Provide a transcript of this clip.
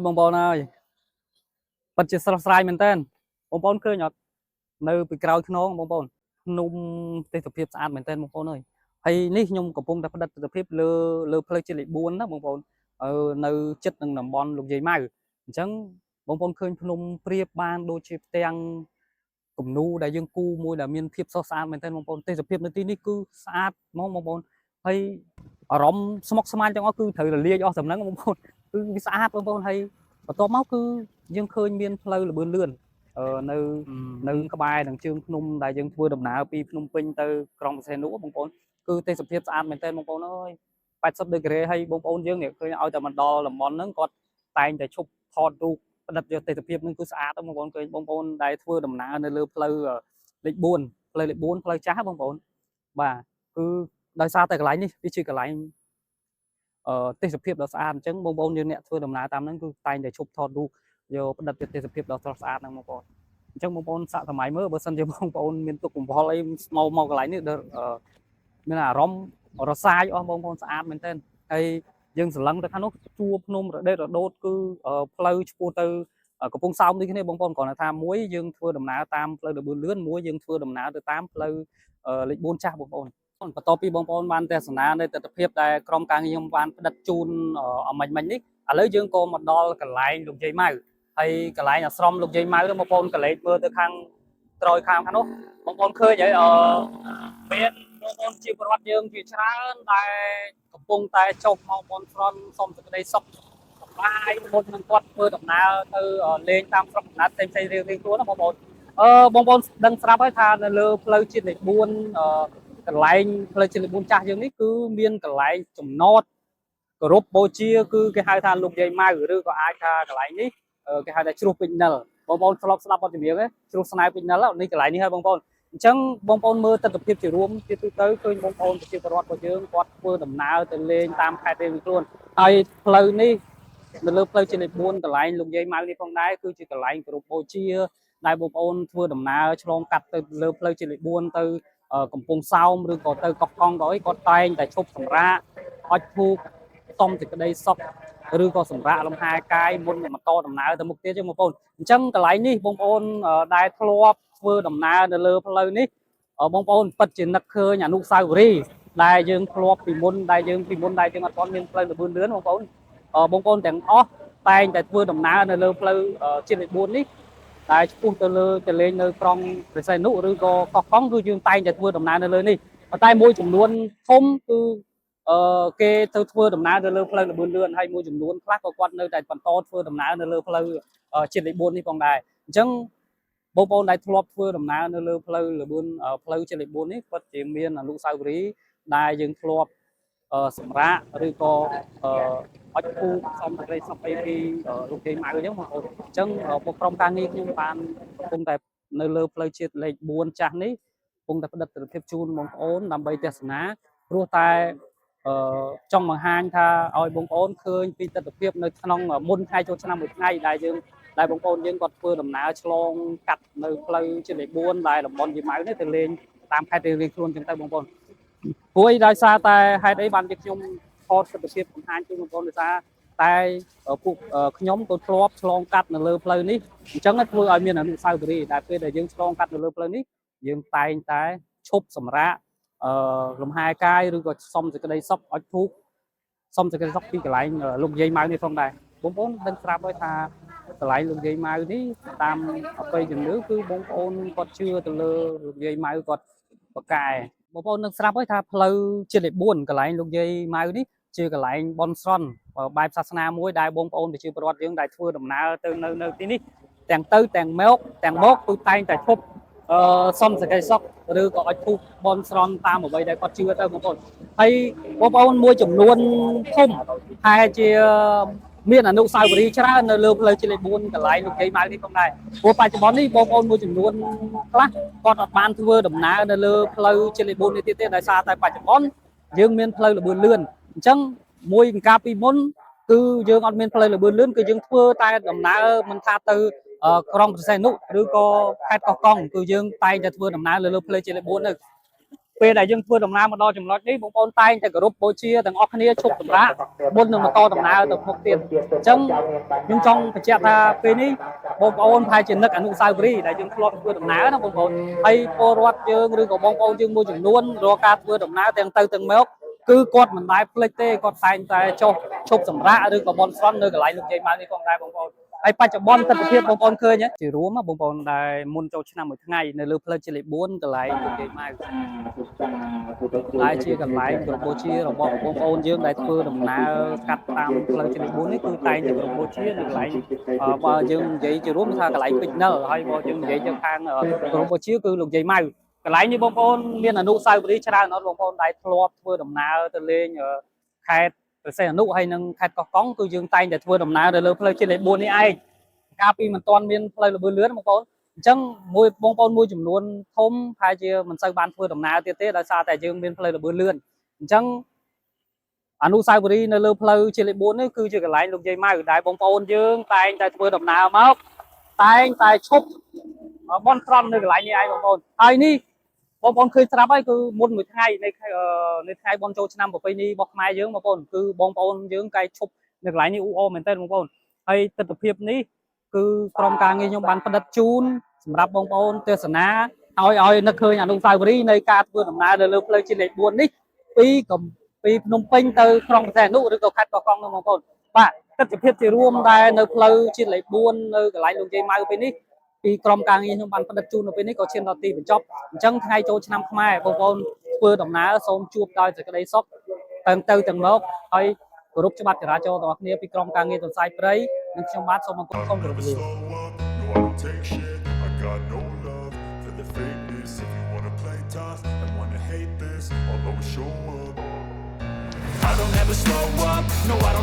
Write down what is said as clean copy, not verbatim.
បងប្អូនអើយពិតជាស្រស់ស្រាយមែនតើបងប្អូនឃើញអត់នៅពីក្រោយខ្នងបងប្អូនភ្នំទេសភាពស្អាតមែនតើបងប្អូនអើយហើយនេះខ្ញុំកំពុងតែផ្ដិតទិដ្ឋភាពលើលើផ្លូវជាតិលេខ4ណាបងប្អូនអឺនៅចិត្តនឹងតំបន់លោកយាយម៉ៅអញ្ចឹងបងប្អូនឃើញភ្នំប្រៀបបានដូចជាផ្ទាំងគំនូរដែលយើងគូមួយដែលមានភាពស្រស់ស្អាតមែនតើបងប្អូនទេសភាពនៅទីនេះគឺស្អាតហ្មងបងប្អូនហើយអារម្មណ៍ស្មុគស្មាញទាំងអស់គឺត្រូវរលាយអស់សំណឹងបងប្អូនគឺវាស្អាតបងប្អូនហើយបន្ទាប់មកគឺយើងឃើញមានផ្លូវល្បឿនលឿនអឺនៅ នៅក្បែរនឹងជើងភ្នំដែលយើងធ្វើដំណើរពីភ្នំពេញទៅក្រុងព្រះសីហនុបងប្អូនគឺទេសភាពស្អាតមែនទែនបងប្អូនអើយ80ដឺក្រេហើយបងប្អូនយើងនេះឃើញឲ្យតែមកដល់តំបន់ហ្នឹងគាត់តែងតែឈប់ថតរូបផ្ដិតយកទេសភាពហ្នឹងគឺស្អាតបងប្អូនឃើញបងប្អូនដែលធ្វើដំណើរនៅលើផ្លូវលេខ4ផ្លូវលេខ4ផ្លូវចាស់បងប្អូនបាទគឺដោយសារតែកន្លែងនេះវាជាកន្លែងអឺទេសភាពដ៏ស្អាតអញ្ចឹងបងប្អូនយើងអ្នកធ្វើដំណើរតាមហ្នឹងគឺតែងតែឈប់ថតរូបយកផ្ដិតយកទេសភាពដ៏ស្រស់ស្អាតហ្នឹងបងប្អូន អញ្ចឹងបងប្អូនសាកសម័យមើលបើសិនជាបងប្អូនមានទុកកំវល់អីមកមកកន្លែងនេះដល់អឺមានអារម្មណ៍រសាយអស់បងប្អូនស្អាតមែនទែនហើយយើងស្រឡឹងទៅខាងនោះជួរភ្នំរដេតរដូតគឺផ្លូវឆ្ពោះទៅកំពង់សោមនេះគ្នាបងប្អូនគ្រាន់តែថាមួយយើងធ្វើដំណើរតាមផ្លូវលបឿនលឿនមួយយើងធ្វើដំណើរទៅតាមផ្លូវលេខ4ចាស់បងប្អូនបន្ទាប់ពីបងប្អូនបានទស្សនានៅទស្សនវិជ្ជាដែលក្រុមការងារខ្ញុំបានផ្ដិតជូនអមិញមិញនេះឥឡូវយើងក៏មកដល់កន្លែងលោកយាយម៉ៅ ហើយកន្លែងអាស្រមលោកយាយម៉ៅទៅបងប្អូនកលេចមើលទៅខាងក្រោយខាងខាងនោះបងប្អូនឃើញហើយអឺមានបងប្អូនជាប្រវត្តិយើងជាច្រើនដែលកំពុងតែចុះមកបនស្រន់សុំសេចក្តីសុខសប្បាយមុននឹងគាត់ធ្វើដំណើរទៅលេងតាមស្រុកកំណើតផ្សេងៗរៀងៗខ្លួនណាបងប្អូនអឺបងប្អូនដឹងស្រាប់ហើយថានៅលើផ្លូវជាតិលេខ4អឺកន្លែងផ្លូវជាតិលេខ4ចាស់យើងនេះគឺមានកន្លែងចំណតគោរពបូជាគឺគេហៅថាលោកយាយម៉ៅឬក៏អាចថាកន្លែងនេះ គេហៅថាជ្រោះពេជ្រនិលបងប្អូនធ្លាប់ស្ដាប់បទចម្រៀងទេជ្រោះស្នេហ៍ពេជ្រនិលនេះកន្លែងនេះហើយបងប្អូនអញ្ចឹងបងប្អូនមើលទស្សនវិជ្ជាជារួមជាទូទៅឃើញបងប្អូនប្រជាពលរដ្ឋរបស់យើងគាត់ធ្វើដំណើរទៅលេងតាមខេត្តរៀងៗខ្លួនហើយផ្លូវនេះនៅលើផ្លូវជាលេខ4កន្លែងលោកយាយម៉ៅនេះផងដែរគឺជាកន្លែងគោរពបូជាដែលបងប្អូនធ្វើដំណើរឆ្លងកាត់ទៅលើផ្លូវជាលេខ4ទៅកំពង់សោមឬក៏ទៅកោះកុងក៏អីគាត់តែងតែឈប់សម្រាកអុជធូបសុំសេចក្តីសុខ ឬក៏សម្រាប់លំហែកាយមុននឹងបន្តដំណើរទៅមុខទៀតចឹងបងប្អូនអញ្ចឹងកន្លែងនេះបងប្អូនដែលធ្លាប់ធ្វើដំណើរនៅលើផ្លូវនេះបងប្អូនពិតជានឹកឃើញអនុស្សាវរីយ៍ដែលយើងធ្លាប់ពីមុនដែលយើងពីមុនដែលយើងអត់ទាន់មានផ្លូវល្បឿនលឿនបងប្អូនបងប្អូនទាំងអស់តែងតែធ្វើដំណើរនៅលើផ្លូវជាតិលេខ4នេះតែឆ្ពោះទៅលើទៅលេងនៅក្រុងព្រះសីហនុឬក៏កោះកុងគឺយើងតែងតែធ្វើដំណើរនៅលើនេះប៉ុន្តែមួយចំនួនធំគឺ អឺគេទៅធ្វើដំណើរនៅលើផ្លូវល្បឿនលឿនហើយមួយចំនួនខ្លះក៏គាត់នៅតែបន្តធ្វើដំណើរនៅលើផ្លូវជាតិលេខ4នេះផងដែរអញ្ចឹងបងប្អូនដែលធ្លាប់ធ្វើដំណើរនៅលើផ្លូវល្បឿនផ្លូវជាតិលេខ4នេះគាត់ជាមានអនុស្សាវរីយ៍ដែលយើងធ្លាប់សម្រាកឬក៏អុជធូបសំសេចក្តីសុខអីពីលោកយាយម៉ៅអញ្ចឹងបងប្អូនអញ្ចឹងពួកក្រុមការងារខ្ញុំបានកំពុងតែនៅលើផ្លូវជាតិលេខ4ចាស់នេះកំពុងតែផ្ដិតទិដ្ឋភាពជូនបងប្អូនដើម្បីទស្សនាព្រោះតែ អឺចង់បង្ហាញថាឲ្យបងប្អូនឃើញពីទស្សនវិជ្ជានៅក្នុងមុនថ្ងៃចូលឆ្នាំមួយថ្ងៃដែលយើងដែលបងប្អូនយើងគាត់ធ្វើដំណើរឆ្លងកាត់នៅផ្លូវជាតិលេខ4ដែលតំបន់យាយម៉ៅនេះទៅលេងតាមខេត្តរៀងៗខ្លួនចឹងទៅបងប្អូនព្រោះអីដោយសារតែហេតុអីបានជាខ្ញុំថតទស្សនវិជ្ជាបង្ហាញជូនបងប្អូនដោយសារតែពួកខ្ញុំក៏ធ្លាប់ឆ្លងកាត់នៅលើផ្លូវនេះអញ្ចឹងធ្វើឲ្យមានអនុស្សាវរីយ៍ដែលពេលដែលយើងឆ្លងកាត់នៅលើផ្លូវនេះយើងតែងតែឈប់សម្រាក អឺលំហែកាយឬក៏សុំសេចក្តីសុខអុជធូបសុំសេចក្តីសុខពីកន្លែងលោកយាយម៉ៅនេះផងដែរបងប្អូនដឹងស្រាប់ហើយថាកន្លែងលោកយាយម៉ៅនេះតាមអបិយជំនឿគឺបងប្អូនគាត់ជឿទៅលើលោកយាយម៉ៅគាត់ប្រកែបងប្អូននឹងស្រាប់ហើយថាផ្លូវជាតិលេខ4កន្លែងលោកយាយម៉ៅនេះជាកន្លែងបនស្រន់បែបសាសនាមួយដែលបងប្អូនប្រជាពលរដ្ឋយើងដែលធ្វើដំណើរទៅនៅនៅទីនេះទាំងទៅទាំងមកទាំងមកគឺតែងតែឈប់ អឺសុំសេចក្តីសុខឬក៏អុជធូបបនស្រន់តាមអ្វីដែលគាត់ជឿទៅបងប្អូនហើយបងប្អូនមួយចំនួនធំហើយជាមានអនុស្សាវរីយ៍ច្រើននៅលើផ្លូវជាតិលេខ4កន្លែងលោកយាយម៉ៅនេះផងដែរព្រោះបច្ចុប្បន្ននេះបងប្អូនមួយចំនួនខ្លះគាត់អត់បានធ្វើដំណើរនៅលើផ្លូវជាតិលេខ4នេះទៀតទេដោយសារតែបច្ចុប្បន្នយើងមានផ្លូវល្បឿនលឿនអញ្ចឹងមួយកាលពីមុនគឺយើងអត់មានផ្លូវល្បឿនលឿនគឺយើងធ្វើតែដំណើរមិនថាទៅ ក្រុងព្រះសីហនុឬក៏ខេត្តកោះកុងគឺយើងតែងតែធ្វើដំណើរលើលើផ្លូវជាតិលេខ4ទៅ ពេលដែលយើងធ្វើដំណើរមកដល់ចំណុចនេះបងប្អូនតែងតែគោរពបូជាទាំងអស់គ្នាឈប់សម្រាកមុននឹងបន្តដំណើរទៅមុខទៀតអញ្ចឹងខ្ញុំចង់បញ្ជាក់ថាពេលនេះបងប្អូនប្រហែលជានឹកអនុស្សាវរីយ៍ដែលយើងធ្លាប់ធ្វើដំណើរណាបងប្អូនហើយពលរដ្ឋយើងឬក៏បងប្អូនយើងមួយចំនួនរាល់ការធ្វើដំណើរទាំងទៅទាំងមកគឺគាត់មិនដែលភ្លេចទេគាត់តែងតែចុះឈប់សម្រាកឬក៏បន់ស្រន់នៅកន្លែងលោកយាយម៉ៅនេះផងដែរបងប្អូនហើយបច្ចុប្បន្នទស្សនវិជ្ជាបងប្អូនឃើញជារួមបងប្អូនដែលមុនចូលឆ្នាំមួយថ្ងៃនៅលើផ្លូវជាលេខ4កន្លែងលោកយាយម៉ៅ ដែលជាកន្លែងគោរពបូជារបស់បងប្អូនយើងដែលធ្វើដំណើរកាត់តាមផ្លូវជាតិលេខ4នេះគឺតែងតែគោរពបូជានៅកន្លែងបើយើងនិយាយជារួមថាកន្លែងពេជ្រនិលហើយបើយើងនិយាយទៅខាងគោរពបូជាគឺលោកយាយម៉ៅកន្លែងនេះបងប្អូនមានអនុស្សាវរីយ៍ច្រើនអត់បងប្អូនដែលធ្លាប់ធ្វើដំណើរទៅលេងខេត្តព្រះសីហនុហើយនិងខេត្តកោះកុងគឺយើងតែងតែធ្វើដំណើរទៅលើផ្លូវជាតិលេខ4នេះឯងកាលពីមិនទាន់មានផ្លូវល្បឿនលឿនបងប្អូនអញ្ចឹងមួយបងប្អូនមួយចំនួនធំប្រហែលជាមិនសូវបានធ្វើដំណើរទៀតទេដោយសារតែយើងមានផ្លូវល្បឿនលឿនអញ្ចឹងអនុស្សាវរីយ៍នៅលើផ្លូវជាលេខ4នេះគឺជាកន្លែងលោកយាយម៉ៅដែលបងប្អូនយើងតែងតែធ្វើដំណើរមកតែងតែឈប់បន់ស្រន់នៅកន្លែងនេះឯងបងប្អូនហើយនេះបងប្អូនឃើញស្រាប់ហើយគឺមុនមួយថ្ងៃនៃនៃថ្ងៃបុណ្យចូលឆ្នាំប្រពៃណីរបស់ខ្មែរយើងបងប្អូនគឺបងប្អូនយើងកែឈប់នៅកន្លែងនេះអ៊ូអរមែនទែនបងប្អូនហើយទស្សនវិជ្ជានេះគឺក្រុមការងារខ្ញុំបានផ្ដិតជូនសម្រាប់បងប្អូនទេសនាឲ្យឲ្យនឹកឃើញអនុស្សាវរីយ៍នៃការធ្វើដំណើរនៅលើផ្លូវជាតិលេខ4នេះពីកំពីភ្នំពេញទៅក្រុងព្រះសីហនុឬក៏ខេត្តកោះកុងនោះបងប្អូនបាទទស្សនវិជ្ជាជារួមដែលនៅផ្លូវជាតិលេខ4នៅកន្លែងលោកយាយម៉ៅពេលនេះពីក្រុមការងារខ្ញុំបានផ្ដិតជូននៅពេលនេះក៏ឈានដល់ទីបញ្ចប់អញ្ចឹងថ្ងៃចូលឆ្នាំខ្មែរបងប្អូនធ្វើដំណើរសូមជួបដោយសេចក្តីសុខទាំងទៅទាំងមកហើយគោរពច្បាប់ចរាចរណ៍ទាំងអស់គ្នាពីក្រុមការងារទន្សាយព្រៃនិងខ្ញុំបាទសូមអរគុណសូម I គោរព don't លា never slow up, no, I don't take shit. I got no love for the fakeness. If you wanna play tough and wanna hate this, I'll always show up. I don't ever slow up, no, I don't